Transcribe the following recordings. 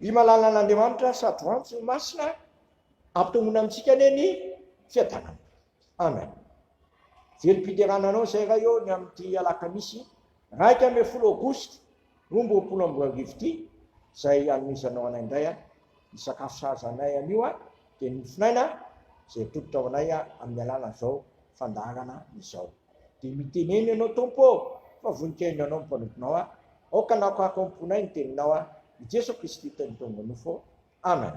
Ry malalan'Andriamanitra sady rantsy no masina, ampitombona amintsika anie ny fiadanana. Amen. Velom-piderana anao izay Ray ô ny amin'ity alakamisy 11 aogositra 2022 ity izay anomezanao anay indray ny sakafo sahaza anay anio dia ny mofonaina izay atolotra ho anay amin'ny alalan'izao fandaharana izao. Dia mitenena ianao Tompo ô fa voninkaino anao ny mpanomponao aho. Aoka hanakako am-ponay ny teninao aho. I Jeso Kristy Teny tonga nofo. Amen.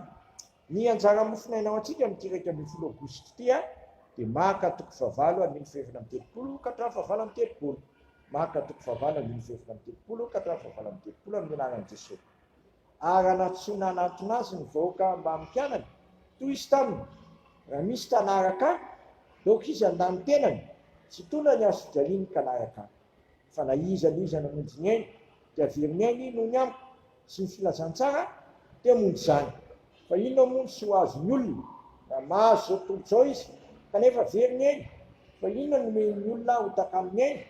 Ny anjara mofonaina ho antsika amin'ity 11 aogositra ity dia Marka toko fahavalo andininy fahefatra amby telopolo ka hatramin'ny fahavalo amby telopolo. Marka toko fahavalo andininy fahefatra amby telopolo ka hatramin'ny fahavalo amby telopolo amin'ny anaran'i Jesoa. Ary raha nantsoina hanantona azy ny vahoaka mbamin'ny mpianany, toy izy taminy, Raha misy ta hanaraka ahy, aoka izy handà ny tenany, tsy hitondra ny hazo fijaliany ka hanaraka ahy. Fa na iza na iza namonjy ny ainy, dia havery ny ainy noho ny amiko sy ny filazantsara, dia hamonjy izany. Fa inona moa no soa azon'ny olona, raha mahazo izao tontolo izao izy, kanefa very ny ainy? Fa inona no omen'ny olona ho takalon'ny ainy?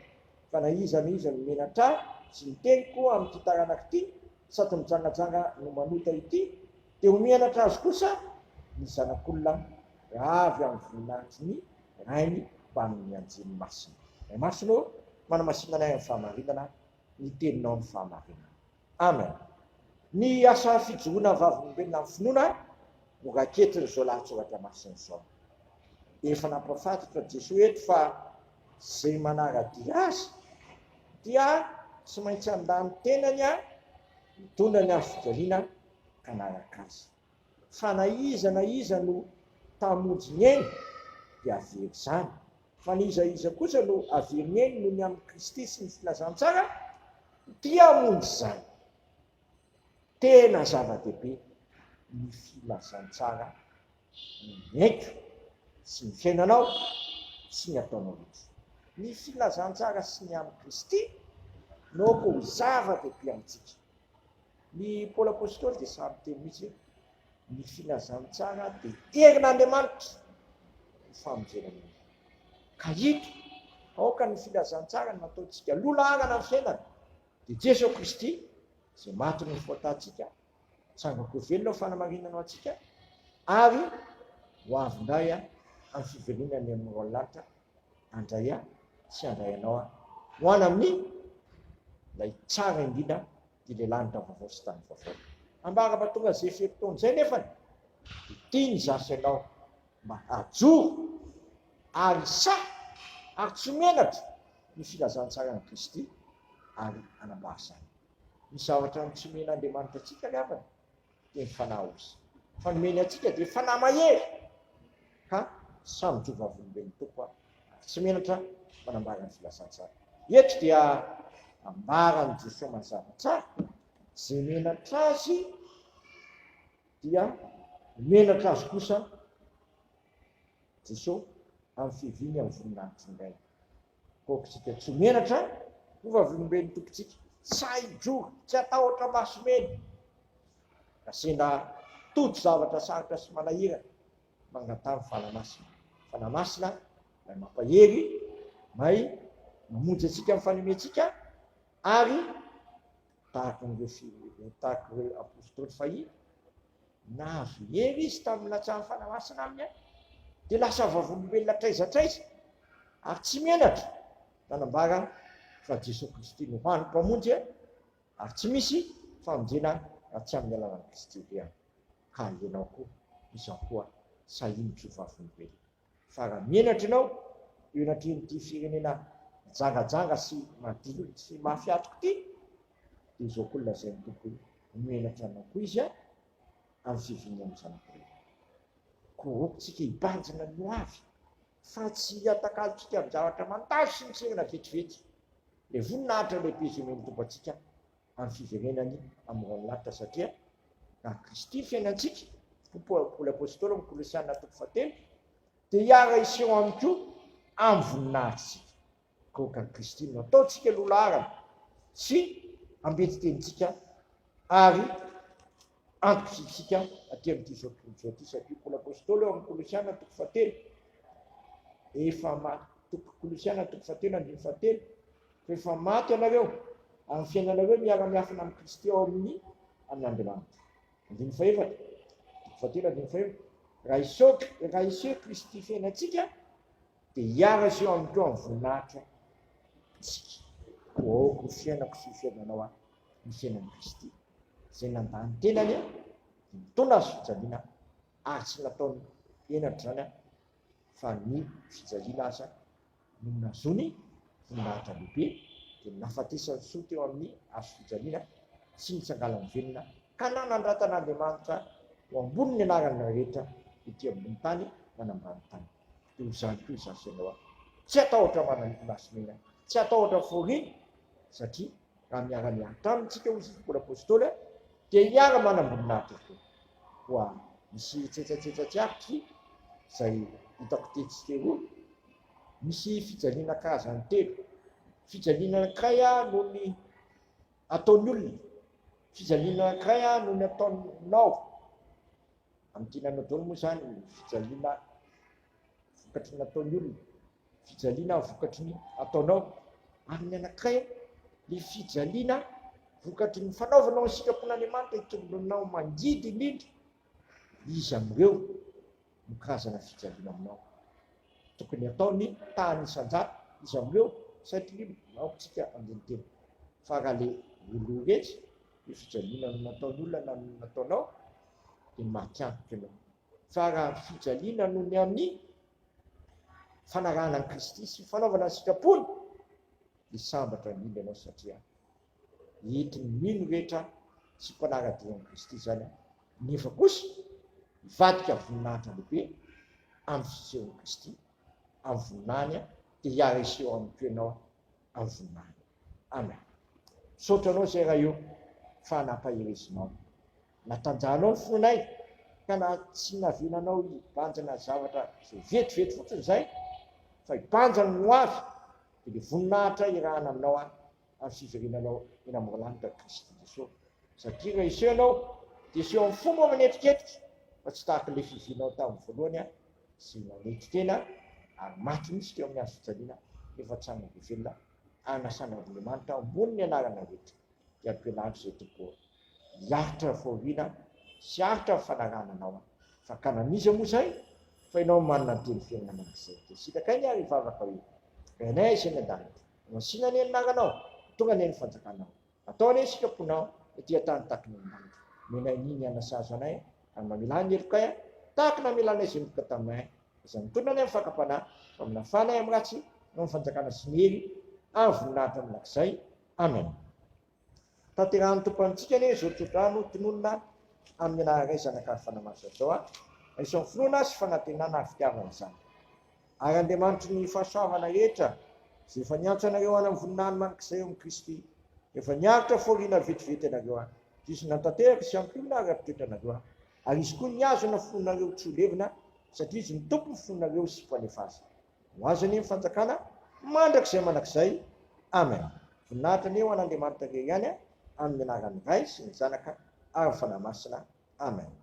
Fa na iza na iza no menatra ahy sy ny teniko amin'ity taranaka ity, sady mijangajanga no manota ity, dia ho mianatra azy kosa ny Zanak'olona raha avy amin'ny voninahitry ny Rainy mbamin'ny anjely masina. Ray Masina ô, manamasina anay amin'ny fahamarinana, ny Teninao no fahamarinana. Amen. Ny asa fijoroana vavolombelona amin'ny finoana no raketin'izao lahatsoratra masina izao. Efa nampahafantatra Jesoa eto fa izay manara-dia Azy dia tsy maintsy handà ny tenany hitondra ny hazo fijaliana ka hanaraka Azy. Fa na iza na iza no ta hamonjy ny ainy dia havery izany, fa na iza iza kosa no havery ny ainy noho ny amin'i Kristy sy ny filazantsara dia hamonjy izany. Tena zava-dehibe ny filazantsara ny aiko sy ny fiainanao sy ny ataonao rehetra. Ny filazantsara sy ny amin'i Kristy no aoka ho zava-dehibe amintsika. Ny Paoly Apostoly dia sahy miteny mihitsy hoe ny filazantsara dia herin'Andriamanitra ho famonjena ny olona. Ka ito, aoka ny filazantsara no ataontsika loha laharana amin'ny fiainana, dia Jesoa Kristy izay maty noho ny fahotantsika, Tsangako velona ho fanamarinana ho antsika ary ho avy indray aho amin'ny fiverenany amin'ny roa lanitra handray ahy sy handray anao aho ho any amin'ny ilay tsara indrindra dia ilay lanitra vaovao sy tany vaovao. Ambara fa tonga izay fe-potoana izay nefany dia tiany izaho sy ianao mba hajoro ary sahy ary tsy menatra ny filazantsaran'i Kristy ary hanambara izany. Ny zavatra tsy omen'Andriamanitra antsika ry havana dia ny fanahy osa. Fa ny omeny antsika dia fanahy mahery ka samy mijoro vavolombelon'ny Tompo ary tsy menatra manambara ny filazantsara. Eto dia ambaran'i Jesoa mazava tsara, izay menatra azy dia menatra azy kosa Jesoa amin'ny fiaviany amin'ny voninahitry ny Rainy. Koa isika tsy ho menatra ho vavolombelon'ny Tompontsika, sahy hijoro, tsy hatahotra maso mena, raha sendra tojo zavatra sarotra sy manahirana, mangataha ny Fanahy Masina. Fanahy Masina ilay mampahery, may mamonjy antsika amin'ny fahalementsika, ary tahaka an'ireo tahaka ireo apostoly fahiny, Nahazo hery izy tamin'ny nilatsahan'ny Fanahy Masina aminy, dia lasa vavolombelona hatraiza hatraiza, ary tsy menatra nanambara fa Jesoa Kristy no hany Mpamonjy, ary tsy misy famonjena raha tsy amin'ny alalan'i Kristy ihany. Ka ianao koa, izaho koa, sahia mijoro vavolombelona. Fa raha menatra ianao eo anatrehan'ity firenena mijangajanga sy madio sy mafy hatoka ity, dia izao koa no lazain'ny Tompo hoe, Ho menatra anao koa Izy amin'ny fiviany amin'ny zanak'olona. Koa aoka isika hibanjina ny ho avy, fa tsy hiatakalontsika amin'ny zavatra mandalo sy miserana vetivety. Ilay voninahitra lehibe izay omen'ny Tompo antsika amin'ny fiverenany hamoron'ny lanitra, satria raha Kristy ny fiainantsika, hoy Paoly Apostoly ao amin'ny Kolosiana toko fahatelo, dia hiara-hiseho aminy koa amin'ny voninahitr'isika. Koa Kristy no ataontsika loha laharana sy ambetitenintsika ary antom-pisiantsika aty amin'ity izao tontolo izao ity, satria Paoly Apostoly ao amin'ny Kolosiana toko fahatelo, efa maty, toko Kolosiana toko fahatelo andininy fahatelo, fa efa maty ianareo amin'ny fiainanareo miara-miafina amin'i Kristy ao amin'ny amin'Andriamanitra. Andininy fahefatra, toko fahatelo andininy fahefatra, Raha hiseho, raha hiseho Kristy fiainantsika, dia hiara-hiseho aminy koa amin'ny voninahitra isika. Koa aoka ho fiainako sy ho fiainanao aho ny fiainan'i Kristy, izay nandà ny tenany, dia nitondra azy fijaliana, ary tsy nataony henatra izany, fa ny fijaliana aza no nahazoany voninahitra lehibe, dia ny nahafatesany soa teo amin'ny hazo fijaliana sy nitsanganany velona ka nanandratan'Andriamanitra ho ambonin'ny anarana rehetra ety ambony tany manambany tany. Dia ho izany koa izaho sy ianao aho. Tsy hatahotra manasomena, tsy hatahotra fahoriana, satria raha miara-miaritra aminy isika, hoy izy Paoly Apostoly, dia hiara-manam-boninahitra koa. Koa misy tsetsatsetsa tsy aritry izay hitako tetsy sy teroa. Misy fijaliana karazany telo. Fijaliana anankiray noho ny ataon'ny olona. Fijaliana anankiray noho ny ataonao. Amin'ny tiananao daholo moa izany ny fijaliana vokatry ny nataon'ny olona, fijaliana vokatry ny ataonao. Ary ny anankiray, ny fijaliana vokatry ny fanaovanao ny sitrapon'Andriamanitra hitondranao mangidy indrindra. Iza amin'ireo no karazana fijaliana aminao? Tokony hatao ny tahany isan-jato iza amin'ireo satria aoka isika handini-tena fa raha le roloa iretsy ny fijaliana no nataon'ny olona na no nataonao dia maty antoka ianao. Fa raha fijaliana noho ny amin'ny fanarahana an'i Kristy sy fanaovana ny sitrapony dia sambatra indrindra ianao satria entin'ny mino rehetra sy mpanara-dia an'i Kristy izany nefa kosa hivadika voninahitra lehibe amin'ny fisehon'i Kristy amin'ny voninahiny dia hiara-hiseho aminy koa ianao amin'ny voninahiny. Amen. Misaotra anao izay Ray o fa nampaherezinao. Natanjahanao ny fonay ka na tsy navelanao hibanjina zavatra izay vetivety fotsiny izay fa hibanjina ny ho avy dia le voninahitra irahana aminao aho amin'ny fiverenanao eny amoron-lanitra Kristy Jesoa. Satria raha hiseho ianao dia hiseho amin'ny fomba manetriketrika fa tsy tahaka ilay fivianao tamin'ny voalohany izay nanetry tena ary maty mihitsy teo amin'ny hazo fijaliana nefa tsangana velona anasan'Andriamanitra ambony ny anarana rehetra dia ampianaro izay Tompo ô hiaritra fahoriana sy hiaritra ny fanarahana anao aho fa ka naniza moa izay fa ianao manana ny teny fiainana mandrakizay dia sitrakay ny ary hivavaka hoe Rainay izay any an-danitra masina anie ny anaranao tonga anie ny fanjakanao atao anie ny sitraponao ety an-tany tahaka ny any an-danitra omenay ny ny anasazo anay ary mamelà ny helokay tahaka namelanay izay meloka taminay Aza mitondra anay amin'ny fakam-panahy, fa manafà anay amin'ny ratsy, noho ny fanjakana sy ny hery ary voninahitra mandrakizay. Amen. Tanterahan'ny Tompo amintsika anie izao tsodrano tononina amin'ny anaran'ny Ray, Zanaka ary Fanahy Masina izao a. Raiso amin'ny finoana sy fanantenana ary fitiavana izany. Ary Andriamanitry ny fahasoavana rehetra, izay efa niantso anareo any amin'ny voninahiny mandrakizay ao amin'i Kristy, rehefa niaritra fahoriana vetivety ianareo a, dia Izy nantanteraka sy hampionona ary hampitoetra anareo a, ary Izy koa nihazona fonareo tsy ho levona, satria Izy no Tompon'ny fonareo sy Mpanefa azy. Ho Azy anie ny fanjakana, mandrakizay mandrakizay. Amen. Voninahitra anie ho an'Andriamanitra irery ihany, amin'ny anaran'ny Ray sy ny Zanaka ary ny Fanahy Masina. Amen.